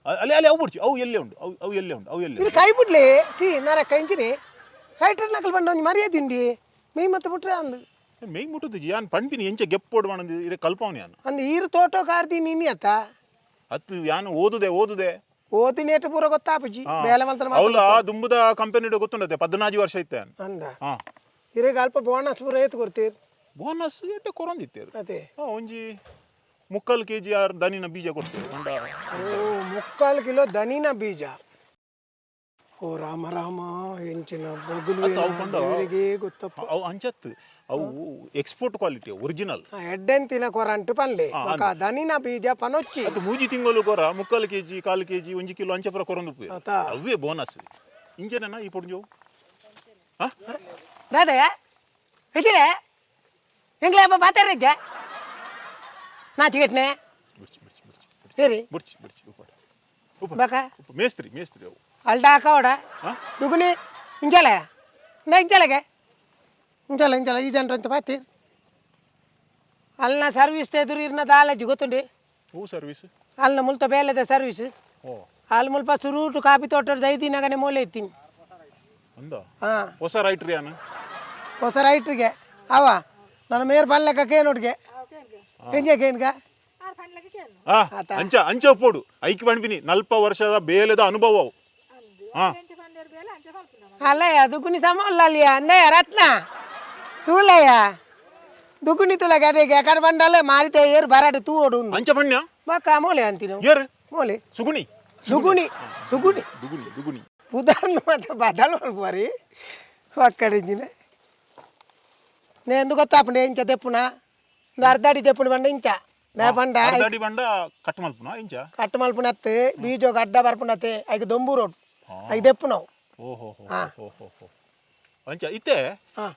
ಅಲ್ಲಿ ಅಲ್ಲಿ ಅವು ಬುಡ್ಚಿ, ಅವು ಎಲ್ಲೇ ಉಂಡು, ಅವು ಅವು ಎಲ್ಲೇ ಉಂಡು, ಅವು ಎಲ್ಲೇ. ಇದು ಕೈ ಬಿಡ್ಲಿ ಸಿ ನಾರ ಕೈಂಚಿನಿ ರೈಟರ್ ನಕಲ್ ಬಂಡ ಒಂಜಿ ಮರ್ಯಾದೆ ಮೀ ಮತ್ತೆ ಬಿಟ್ರೆ ಅಂದು. ಮೇಯ್ ಮುಟ್ಟುದು ಯಾನ್ ಪಂಪಿನಿ ಎಂಚ ಗೆಪ್ಪೋಡು ಮಾಡಂದು ಇರೆ ಕಲ್ಪವನಿ ಯಾನು. ಅಂದು ಈರು ತೋಟೋ ಕಾರ್ದಿ ನೀನಿ ಅತ್ತ. ಅತ್ತು ಯಾನು ಓದುದೆ ಓದುದೆ. ಓದಿನೇಟ ಪೂರ ಗೊತ್ತಾಪುಜಿ, ಬೇಲೆ ಮಲ್ತನ ಮಾತ್ರ. ಅವಲ ದುಂಬುದ ಕಂಪನಿ ಗೊತ್ತುಂಡತೆ, 14 ವರ್ಷ ಇತ್ತೆ ಯಾನ್. ಅಂದ. ಹಾ. ಇರೆಗ್ ಅಲ್ಪ ಬೋನಸ್ ಪೂರ ಏತ್ ಕೊಡ್ತೀರ್? ಬೋನಸ್ ಎಡ್ಡೆ ಕೊರೊಂದಿತ್ತೇರು. ಅದೇ. ಹಾ, ಒಂಜಿ 3/4 ಕೆಜಿ ಆರ್ ದನಿನ ಬೀಜ ಕೊಡ್ತೇವೆ ಮಂಡ. ಓ, 3/4 ಕಿಲೋ ದನಿನ ಬೀಜ! ಓ ರಾಮ ರಾಮ, ಎಂಚಿನ ಬಗುಲು! ಅತ್ತ ಅವು ಕೊಂಡ- ಇವರಿಗೆ ಗೊತ್ತಪ್ಪ. ಅವು ಅಂಚತ್ತು, ಅವು export quality, original. ಎಡ್ಡೆಂತಿನ ಕೊರಂಟು ಪನ್ಲೆ ಬೊಕ ದನಿನ ಬೀಜ ಪನೊಚ್ಚಿ. ಅದು ಮೂಜಿ ತಿಂಗಳು ಕೊರ 3/4 ಕೆಜಿ, 1/4 ಕೆಜಿ, 1 ಕಿಲೋ ಅಂಚ ಪುರ ಕೊರೊಂದು. ಅತ್ತ. ಅವೇ ಬೋನಸ್. ಇಂಜನ ಈ ಪೊಡ್ಜೋ ಹಾ. ದಾದಯ ಇದ್ದಿಲೆ ಎಂಗ್ಲೆ ಅಪ್ಪ ಪಾತಾರ ನಾಚಿಗೆಟ್ನೆ. ಬಿಡ್ಚಿ ಬಿಡ್ಚಿ ಬಿಡ್ಚಿ. ಹೇರಿ. ಬುಡ್ಚಿ ಬುಡ್ಚಿ, ಉಪ್ಪಡ ಉಪ್ಪಡ. ಬಕ. ಉಪ್ಪ ಮೇಸ್ತ್ರಿ ಮೇಸ್ತ್ರಿ ಅವು. ಅಲ್ಡ ಹಾಕೋಡ. ಹಾ? ದುಗುನಿ ಇಂಜಲ ನಾ ಇಂಜಲಗೆ ಇಂಜಲ ಇಂಜಲ ಈ ಜನರು ಅಂತ ಪಾತಿ ಅಲ್ನ ಸರ್ವಿಸ್ ಎದುರು ಇರ್ನ ದಾಲಜಿ ಗೊತ್ತುಂಡಿ. ಹೂ ಸರ್ವಿಸ್. ಅಲ್ನ ಮುಲ್ತ ಬೇಲೆದ ಸರ್ವಿಸ್. ಓ. ಅಲ್ಲಿ ಮುಲ್ಪ ಸುರೂಟು ಕಾಪಿ ತೋಟದ ಐದಿನಗನೆ ಮೂಲೆ ಇತ್ತೀನಿ. ಅಂದ. ಹಾಂ. ಹೊಸ ರೈಟ್ರಿ ಯಾನು. ಹೊಸ ರೈಟ್ರಿಗೆ ಅವ ನನ್ನ ಮೇರ್ ಪಲ್ಲೆಕ್ಕ ಕೇನೋಡ್ಗೆ ಹೆಂಗೆ ಕೇನ್ಗ. ಆ ಅಂಚ ಅಂಚ ಉಪ್ಪೋಡು ಐಕ್ ಪಣ್ಪಿನಿ, ನಲ್ಪ ವರ್ಷದ ಬೇಲೆದ ಅನುಭವ ಅವು. ಹಾ. ಅಲ್ಲ, ದುಗುನಿ ಸಮ ಅಲ್ಲಿಯ ಅಂದಯ್ಯ ರತ್ನ ತೂಲಯ್ಯ ದುಗುನಿ ತುಲ ಗಡೆಗೆ ಕಡೆ ಬಂಡಲ್ಲ ಮಾರಿತೆ ಏರು ಬರಾಡು ತೂ ಓಡು. ಅಂಚ ಪಣ್ಯ. ಬಕ್ಕ ಮೋಲೆ ಅಂತೀನಿ. ಏರು. ಮೋಲೆ. ಸುಗುಣಿ. ಸುಗುಣಿ ಸುಗುಣಿ. ದುಗುಣಿ ದುಗುಣಿ. ಉದಾಹರಣೆ ಮಾತ್ರ ಬದಲು ಮಲ್ಪುವರಿ ಒಕ್ಕಡಿಂಚಿನ నేను ಗೊತ್ತಾಪುಂಡೆ ಇಂಚ ದೆಪ್ಪುನ ಇಂದು ಅರ್ಧಾಡಿ ದೆಪ್ಪುಂಡು ಪಂಡ ಇಂಚ ನೇ ಪಂಡ. ಅರ್ಧಾಡಿ ಬಂಡ ಕಟ್ ಮಲ್ಪುನ ಇಂಚ. ಕಟ್ಟ ಮಲ್ಪುನತ್ತೆ, ಬೀಜೋಗ ಅಡ್ಡ ಬರ್ಪುನತ್ತೆ, ಐಕ್ ದೊಂಬು ರೋಡ್ ಐಕ್ ದೆಪ್ಪುನವು. ಓಹೋ ಹೋ ಹೋ ಹೋ ಹೋ, ಅಂಚ ಇತ್ತೆ. ಹಾಂ.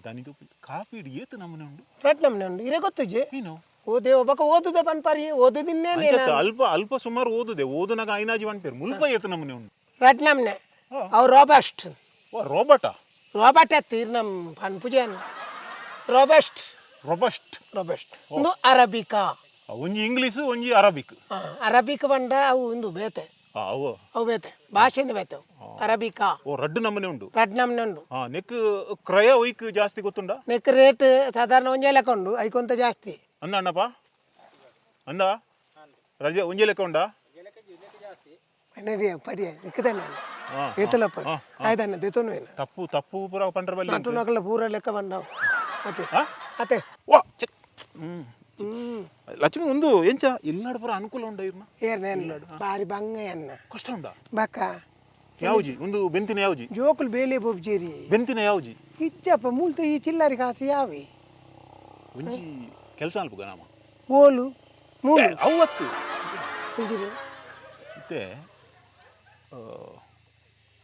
ದನಿದು ಕಾಪಿ ಇಡಿ ಏತು ನಮೂನೆ ಉಂಡು? ರಟ್ ನಮ್ನೆ ಉಂಡು, ಇರೆ ಗೊತ್ತುಜಿ. ಏನು? ಓದೆ ಒಬ್ಬಕ ಓದುದ ಪನ್ಪರಿ ಓದುದಿನ್ನೇ. ಅಂಚತ್ತ ಅಲ್ಪ ಅಲ್ಪ ಸುಮಾರು ಓದುದೆ, ಓದುನಾಗ ಐನಾಜಿ ಪನ್ಪೇರು, ಮುಲ್ಪ ಏತು ನಮೂನೆ ಉಂಡು? ರಟ್ ನಮ್ನೆ ಅವು ರೋಬಸ್ಟ್. ಓ, ರೋಬೋಟಾ? ರೋಬಟ್ ಅತ್ತು ಇರ್ ನಮ್ ಪನ್ಪುಜಿ robust. Robust. Robust ಒಂದು ಅರಬಿಕಾ. ಒಂಜಿ ಇಂಗ್ಲೀಷ್, ಒಂಜಿ ಅರಬಿಕ್. ಅರಬಿಕ್ ಪಂಡ ಅವು ಇಂದು ಬೇತೆ. ಅವು. ಅವು ಬೇತೆ ಭಾಷೆಯಿಂದ ಬೇತೆ ಅವು ಅರಬಿಕಾ. ಓ, ರಡ್ಡು ನಮೂನೆ ಉಂಡು. ರಡ್ ನಮ್ನೆ ಉಂಡು. ಹಾ, ನೆಕ್ ಕ್ರಯ ಒಯ್ಕ್ ಜಾಸ್ತಿ ಗೊತ್ತುಂಡ? ನೆಕ್ ರೇಟ್ ಸಾಧಾರಣ ಒಂಜೇ ಲೆಕ್ಕ ಉಂಡು, ಐಕೊಂತ ಜಾಸ್ತಿ. ಅಂದ ಅಣ್ಣಪ್ಪ ಅಂದ ರಜೆ ಒಂಜೆ ಲೆಕ್ಕ ಉಂಡಾ? ಪನರಿ ಪಡಿಯ ನಿಕ್ಕದನ್ನ. ಹಾ, ಏತಲಪ್ಪ ಆಯ್ತಣ್ಣ ದೆತೊನು ಏನು. ತಪ್ಪು ತಪ್ಪು ಪೂರ ಪಂಡ್ರ ಬಲ್ಲಿ. ನಟು ನಕಲ ಪೂರ ಲೆಕ್ಕ ಬಂಡವು ಅತೆ. ಹಾ? ಅತೆ. ವಾ ಚೆಕ್ ಹ್ಮ್ ಲಕ್ಷ್ಮಿ ಒಂದು ಎಂಚ ಇಲ್ನಾಡು ಪೂರ ಅನುಕೂಲ ಉಂಡ ಇರ್ನ? ಏರ್ನ ನೋಡು ಬಾರಿ ಬಂಗ ಎನ್ನ. ಕಷ್ಟ ಉಂಡ. ಬಕ್ಕ. ಯಾವ್ಜಿ ಒಂದು ಬೆಂತಿನ ಯಾವ್ಜಿ? ಜೋಕುಲು ಬೇಲೆ ಬೊಬ್ಜೇರಿ. ಬೆಂತಿನ ಯಾವ್ಜಿ? ಇಜ್ಜಪ್ಪ, ಮೂಲ್ತ ಈ ಚಿಲ್ಲರಿ ಕಾಸು ಯಾವೆ. ಒಂಜಿ ಕೆಲಸ ಅಲ್ಪುಗ ನಾಮ. ಓಲು ಮೂಲು? ಅವತ್ತು. ಒಂಜಿರಿ. ಇತ್ತೆ ಆ,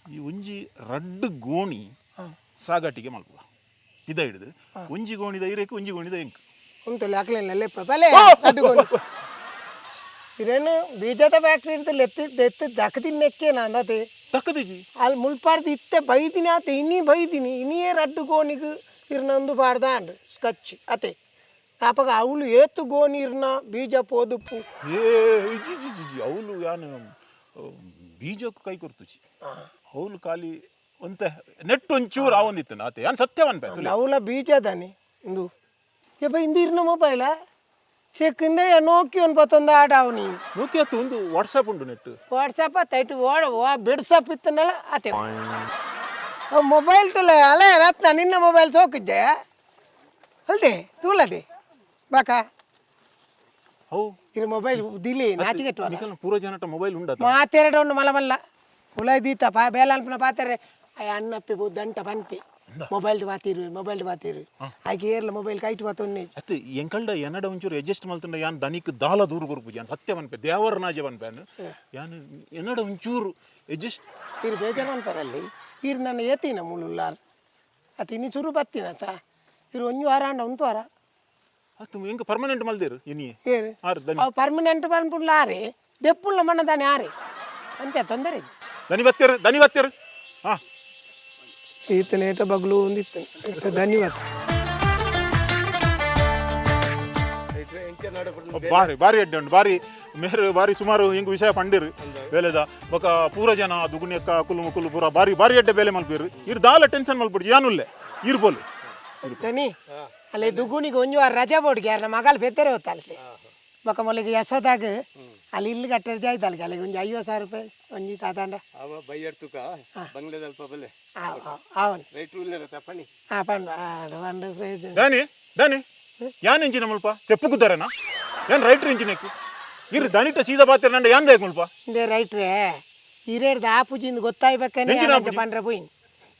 ಈ ಒಂಜಿ ರಡ್ಡು ಗೋಣಿ ಸಾಗಾಟಿಗೆ ಮಲ್ಪುಗ ಇದ ಹಿಡಿದು, ಒಂಜಿ ಗೋಣಿದ ಇರೇಕ್, ಒಂಜಿ ಗೋಣಿದ ಎಂಕ್. ಉಂಟಲ್ಲ ಹಾಕ್ಲಿಲ್ಲ ಲೆಪ್ಪ ಬಲೆ ಅಡ್ಡುಕೊಂಡು ಇರೇನು ಬೀಜದ ಫ್ಯಾಕ್ಟ್ರಿ ಇರ್ತದೆ, ಎತ್ತಿ ಎತ್ತಿ ದಕ್ಕದಿನ ನೆಕ್ಕೆ ನಾನು ಅದೇ. ತಕ್ಕದಿಜಿ. ಅಲ್ಲಿ ಮುಲ್ಪಾರ್ದು ಇತ್ತೆ ಬೈದಿನಿ ಆತ ಇನ್ನೀ ಬೈದಿನಿ ಇನಿಯೇ ರಡ್ಡು ಗೋಣಿಗೆ ಇರ್ನೊಂದು ಪಾಡ್ದಾಂಡ್ ಸ್ಕಚ್ ಅತೆ ಆಪಗ ಅವಳು ಏತು ಗೋಣಿ ಇರ್ನ ಬೀಜ ಪೋದುಪ್ಪು. ಏ ಇಜ್ಜಿ ಇಜ್ಜಿ ಇಜ್ಜಿ, ಅವಳು ಯಾನು ಬೀಜಕ್ಕೂ ಕೈ ಕೊರ್ತುಚಿ, ಅವಳು ಖಾಲಿ ಒಂತೆ ನೆಟ್ ಒಂಚೂರು ಆವೊಂದಿತ್ತು ಆತೆ ಯಾನ್ ಸತ್ಯವನ್ ಪೇ ತುಲೆ. ಅವಳ ಬೀಜ ದಾನಿ ಇಂದು ಯಪ್ಪ ಇಂದು ಇರ್ನ ಮೊಬೈಲ ಚೆಕ್ಕಿಂದ ನೋಕಿ ಒಂದು ಪತ್ತೊಂದು ಆಡ ಅವನಿ. ನೋಕಿಯಾತು ಒಂದು ವಾಟ್ಸಾಪ್ ಉಂಟು ನೆಟ್. ವಾಟ್ಸಪ್ ತೈಟು ಓಡ ಬೆಡ್ಸಪ್ ಇತ್ತನಲ್ಲ ಆತೆ ಮೊಬೈಲ್ ತುಲ ಅಲ್ಲ ರತ್ನ ನಿನ್ನ ಮೊಬೈಲ್ ಸೋಕಿದ್ದೆ ಅಲ್ದೆ ತೂಲದೆ ಬಾಕ. How. ಇದು ಮೊಬೈಲ್ ದಿಲಿ ನಾಚಿಗೆಟ್ಟು. ನಿಕಲ್ನ ಪೂರ ಜನಟ ಮೊಬೈಲ್ ಉಂಡತ? ಮಾತೆರಡು ಉಂಡು ಮಲ್ಲ ಮಲ್ಲ ಉಲಾಯ್ ದೀತ ಪಾ ಬೇಲ ಅನ್ಪನ ಪಾತೆರೆ ಅಯ್ಯ ಅನ್ನಪ್ಪಿ ದಂಟ ಪನ್ಪಿ ಮೊಬೈಲ್ ಬಾತಿರು ಮೊಬೈಲ್ ಬಾತಿರು ಆಯ್ಕೆ ಏರ್ಲ ಮೊಬೈಲ್ ಕೈಟ್ ಬಾತೊನ್ನೆ. ಅತ್ತೆ ಎಂಕಲ್ಡ ಎನ್ನಡ ಒಂಚೂರು ಅಡ್ಜಸ್ಟ್ ಮಲ್ತಂಡ ಯಾನ್ ದನಿಕ್ ದಾಲ ದೂರ ಕೊರ್ಪುಜಿ, ಯಾನ್ ಸತ್ಯ ಪನ್ಪೆ, ದೇವರ ನಾಜೆ ಪನ್ಪೆ, ಯಾನ್ ಎನ್ನಡ ಒಂಚೂರು ಅಡ್ಜಸ್ಟ್. ಇರು ಬೇಜಾರು ಅನ್ಪರಲ್ಲಿ ಇರು ನನ್ನ ಏತಿನ ಮುಳುಲ್ಲಾರ್ ಅತ್ತ ಇನಿ ಸುರು ಬತ್ತಿನತ ಇರು ಒಂಜಿ ವಾರ ಅಂಡ ಒಂದು ವಾರ. ಅತ್ತು ಎಂಕ ಪರ್ಮನೆಂಟ್ ಮಲ್ದೇರು ಇನಿ. ಏರು? ಆರ್ ದನಿ. ಅವು ಪರ್ಮನೆಂಟ್ ಪನ್ಪುಲ್ಲ ಆರೆ ದೆಪ್ಪುಲ್ಲ ಮಣ್ಣ ತಾನೆ ಆರೆ ಅಂತೆ ತೊಂದರೆ ಇಜ್ಜಿ. ದನಿ ಬತ್ತೇರು ದನಿ ಬತ್ತೇರು ಹಾ. ಈತನೇಟ ಬಗ್ಲು ಒಂದಿತ್ತು ಧನ್ಯವಾದ. ಬಾರಿ ಬಾರಿ ಅಡ್ಡೆ ಉಂಡು, ಬಾರಿ ಮೇರು ಬಾರಿ ಸುಮಾರು ಹಿಂಗ್ ವಿಷಯ ಪಂಡಿರು ಬೇಲೆದ ಬೊಕ ಪೂರ ಜನ ದುಗುಣಿಯಕ್ಕ ಕುಲು ಮುಕುಲು ಪೂರ ಬಾರಿ ಬಾರಿ ಅಡ್ಡೆ ಬೇಲೆ ಮಲ್ಪಿರು. ಇರ್ ದಾಲ ಟೆನ್ಷನ್ ಮಲ್ಪುಡ್ಜಿ, ಯಾನುಲ್ಲೆ ಇರ್ಬೋಲು. ದನಿ ಅಲ್ಲಿ ದುಗುಣಿಗೆ ಒಂಜಿ ವಾರ ರಜಾ ಬೋಡ್ಗೆ ಯಾರನ್ನ ಮಗಲ್ ಪೆತ್ತರೆ ಹೊತ್ತಲ್ತೆ. ಬೊಕ ಮೊಲಿಗೆ ಯಶೋದಾಗ ಅಲ್ಲಿ ಇಲ್ಲಿ ಕಟ್ಟರೆ ಜಾಯ್ತಲ್ಗೆ ಅಲ್ಲಿಗೆ ಒಂಜಿ 50,000 ರೂಪಾಯಿ ಒಂಜಿ ತಾತಾಂಡ. ಅವ ಬೈಯಡ್ತುಕ ಬಂಗ್ಲೆದಲ್ಪ ಬಲೆ. ಅವನು ರೈಟ್ ಉಲ್ಲೇರ ತಪ್ಪಣಿ. ಹಾಂ, ಪಂಡು ಪಂಡು ಪ್ರಯೋಜನ. ದಾನಿ ದಾನಿ ಯಾನ್ ಇಂಚಿನ ಮುಲ್ಪ ತೆಪ್ಪು ಕುದ್ದಾರನ? ಏನ್ ರೈಟ್ರ್ ಇಂಚಿನಕ್ಕೆ ಇರ್ ದನಿಟ ಸೀದಾ ಬಾತಿರ ನಂಡ ಯಾನ್ ದೇಕ್ ಮುಲ್ಪ? ಇಂದೇ ರೈಟ್ರೇ, ಹಿರಿಯರ್ದ ಆ ಪೂಜಿಂದ ಗೊತ್ತಾಯ್ಬೇಕಂದ್ರೆ ಎಂಚಿನ ಆ ಪೂಜಿ? ಪಂಡ್ರೆ ಪೋಯಿನ್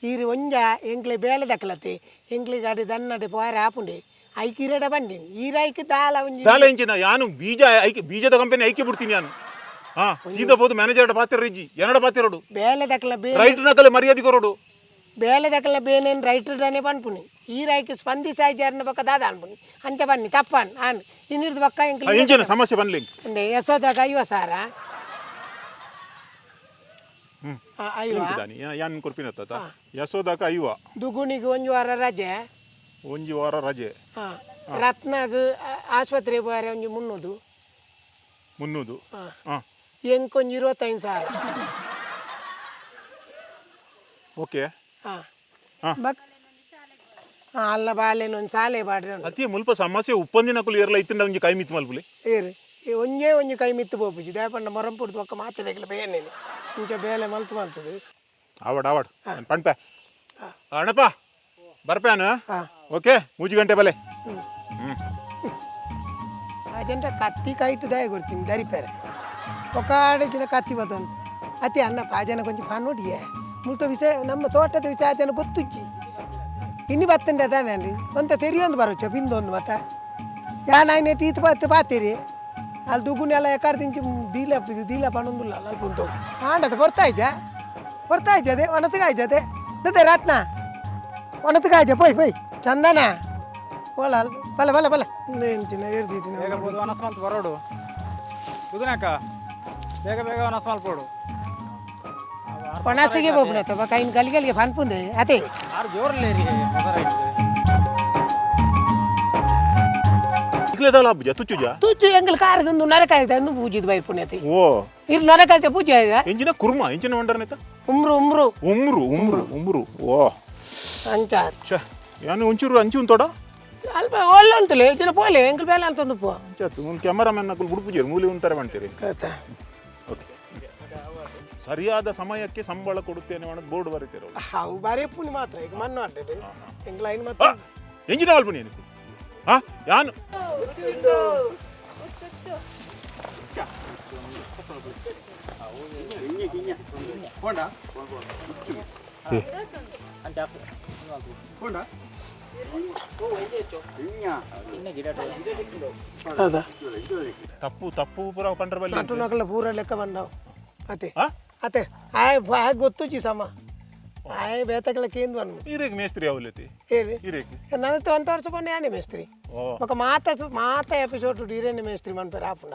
ಈರು ಒಂಜ ಎಂಕ್ಲೆ ಬೇಲೆ ದಕ್ಕಲತ್ತಿ ಎಂಕ್ಲೆ ಗಾಡಿ ದನ್ನಡೆ ಪೋರೆ ಆಪುಂಡೆ ಐಕ್ ಹಿರೇಡ ಬಂಡಿನ್ ಈರೈಕ್ ದಾಲ ಒಂಜಿ. ದಾಲ ಇಂಚಿನ ಯಾನು ಬೀಜ ಐಕೆ, ಬೀಜದ ಕಂಪನಿ ಐಕೆ ಬಿಡ್ತೀನಿ ಯಾನು. ಹಾ, ಸೀದಾ ಬೋದು ಮ್ಯಾನೇಜರ್ ಪಾತಿರ ಇಜ್ಜಿ ಎನ್ನಡ ಪಾತಿರೋಡು. ಬೇಲೆ ದಕ್ಕಲ ಬೇ ರೈಟ್ರ್ ನಕಲೆ ಮರ್ಯಾದೆ ಕೊರೋಡು. ಬೇಲೆ ದಕ್ಕಲ ಬೇನೇನು ರೈಟ್ರ್ ಡಾನೆ ಪನ್ಪುನಿ. ಈರೈಕ್ ಸ್ಪಂದಿಸಾಯಿ ಜಾರನ ಬೊಕ್ಕ ದಾದ ಅನ್ಪುನಿ ಅಂಚ ಬನ್ನಿ ತಪ್ಪನ್ ಆನ್ ಇನ್ನಿರ್ದು ಬೊಕ್ಕ ಎಂಕ್ಲೆ. ಇಂಚಿನ ಸಮಸ್ಯೆ ಬನ್ಲಿ. ಇಂದೆ ಯಶೋದಾಗ 50,000. ಐವ. ದಾನಿ ಯಾನ್ ಕೊರ್ಪಿನ ತಾತ ಯಶೋದಾಕ ಐವ. ದುಗುಣಿಗೆ ಒಂಜಿ ವಾರ ರಜೆ. ಒಂಜಿ ವಾರ ರಜೆ. ಹಾಂ, ರತ್ನಾಗ್ ಆಸ್ಪತ್ರೆ ಪೋರೆ ಒಂಜಿ 300. 300. ಹಾ. ಎಂಕೊಂಜಿ 25,000. ಓಕೆ. ಹಾಂ. ಹಾ. ಬಕ್ ಹಾಂ ಅಲ್ಲ ಬಾಲೆನ ಒಂದು ಸಾಲೆ ಬಾಡ್ರೆ ಉಂಡು. ಅತಿ ಮುಲ್ಪ ಸಮಸ್ಯೆ ಉಪ್ಪಂದಿನ ಕುಲು ಏರ್ಲ ಇತ್ತಿಂಡ ಒಂಜಿ ಕೈ ಮಿತ್ ಮಲ್ಪುಲಿ. ಏರು ಈ ಒಂಜೇ ಒಂಜಿ ಕೈ ಮಿತ್ತು ಪೋಪುಜಿ ದೇಪಂಡ ಮೊರಂಪುಡ್ದು ಒಕ್ಕ ಮಾತೆರೆಗ್ಲ ಬೇನೇನು ಇಂಚ ಬೇಲೆ ಮಲ್ತು ಮಲ್ತದು. ಆವಡ್ ಆವಡ್ ಪಣ್ಪೆ ಅಣ್ಣಪ್ಪ ಬರ್ಪ್ಯಾನು. ಹಾ. ಓಕೆ, ಮೂಜಿ ಗಂಟೆ ಬಲೆ. ಆ ಜನರ ಕತ್ತಿ ಕೈಟು ದಯ ಕೊಡ್ತೀನಿ ದರಿಪೇರೆ ಒಕ್ಕಾಡೆ ಕತ್ತಿ ಬತ್ತೊಂದು ಅತಿ ಅಣ್ಣಪ್ಪ ಆ ಜನ ಕೊಂಚ ಪನ್ನೊಡಿಯೇ ಮುಲ್ತ ವಿಷಯ ನಮ್ಮ ತೋಟದ ವಿಷಯ ಆ ಜನ ಗೊತ್ತುಜ್ಜಿ ಇನ್ನು ಬತ್ತಂಡೆ ತಾನೆ ಅಂడి ಒಂತ ತೆರಿಯೊಂದು ಬರೋಚ ಬಿಂದೊಂದು ಮತ್ತ ಯಾನ್ ಆಯ್ನೆ ಟೀತ್ ಬತ್ತು ಪಾತೀರಿ ಅಲ್ಲಿ ದುಗುನೆಲ್ಲ ಎಕಾಡ್ ದಿಂಚಿ ದೀಲ ದೀಲ ಪಣೊಂದುಲ್ಲ ಅಲ್ಪ ಉಂಟು ಆಂಡದ ಕೊರ್ತಾಯ್ಜ ಕೊರ್ತಾಯ್ಜ ಅದೇ ಒಣತಗಾಯ್ಜ ಅದೇ ಅದೇ ರತ್ನ ಒಣತಗಾಯ್ಜ ಪೋಯ್ ಪೋಯ್ ಚಂದನ ಓಲ ಬಲ ಬಲ ಬಲ ಎಂಚಿನ ಎರ್ದಿದ್ದೀನಿ. ಬೇಗ ಬೋದು ವನಸ್ ಮಲ್ತ್ ಬರೋಡು ದುಗುನಾಕ, ಬೇಗ ಬೇಗ ವನಸ್ ಮಲ್ಪೋಡು. ಒಣಸಿಗೆ ಬೋಪುನ ಬೊಕ ಇನ್ನು ಗಲಿಗಲಿಗೆ ಪನ್ಪುಂದೆ ಅದೇ. ಆರು ಜೋರ್ಲೇರಿ ಮೊದಲ. ಇಕ್ಲೆದಾಲ ಹಬ್ಬ ತುಚ್ಚುಜ. ತೂಚು ಎಂಗಲ್ ಕಾರದಿಂದ ನರಕಾಯ್ತ ಪೂಜಿದ್ ಬೈರ್ಪುಣ್ಯತಿ. ಓ. ಇರ್ ನರಕಾಯ್ತ ಪೂಜೆ ಆಯ್ತಾ. ಎಂಜಿನ ಕುರ್ಮ ಎಂಜಿನ ವಂಡರ್ನೇತ. ಉಮ್ರು ಉಮ್ರು. ಉಮ್ರು ಉಮ್ರು ಉಮ್ರು ಓ. ಅಂಚಾರ್. ಛ, ಯಾನು ಒಂಚೂರು ಅಂಚಿ ಉಂತೋಡ. ಅಲ್ಪ ಒಳ್ಳೆ ಅಂತಲೇ ಚಿನ್ನ ಪೋಲೆ ಎಂಕಲ್ ಬೇಲೆ ಅಂತಂದು ಪೋ. ಅಂಚಾತು ಮೂಲು ಕ್ಯಾಮರಾಮನ್ ನಕುಲು ಬುಡುಪುಜೇರು ಮೂಲಿ ಉಂತಾರೆ ಮಾಡ್ತೀರಿ. ಆಯ್ತಾ. ಓಕೆ, ಸರಿಯಾದ ಸಮಯಕ್ಕೆ ಸಂಬಳ ಕೊಡುತ್ತೇನೆ ಅನ್ನೋದು ಬೋರ್ಡ್ ಬರೀತೀರ. ಅವು ಬಾರಿ ಪುಣಿ ಮಾತ್ರ ಈಗ ಮಣ್ಣು ಆಡ್ಡೆ ಎಂಗ್ಲ ಐನ್ ಮತ್ತೆ. ಎಂಜಿನ ಅಲ್ಪುನಿ ಏನಕ್ಕೆ ಹಾ ಯಾನು. ಹೌದಾ? ತಪ್ಪು ತಪ್ಪು ಪೂರ ಪಂಡ್ರ ಬಲ್ಲಿ. ನಟು ನಕಲ ಪೂರ ಲೆಕ್ಕ ಬಂಡವು ಅತೆ. ಹಾ? ಅತೆ ಆಯ್ ಆಯ್ ಗೊತ್ತುಚಿ ಸಮ ಆಯ್ ಬೇತಕಲ ಕೇಂದ್ರ ಅನ್ನು. ಈರೇಗ್ ಮೇಸ್ತ್ರಿ ಅವಲತಿ. ಏರಿ. ಈರೇಗ್. ನನ್ನ ಒಂತ ವರ್ಷ ಪಂಡ ಯಾನೆ ಮೇಸ್ತ್ರಿ. ಓ. ఒక ಮಾತ ಮಾತ ಎಪಿಸೋಡ್ ಇರೇನೆ ಮೇಸ್ತ್ರಿ ಮನ್ಪೇರು ಆಪುಂಡ.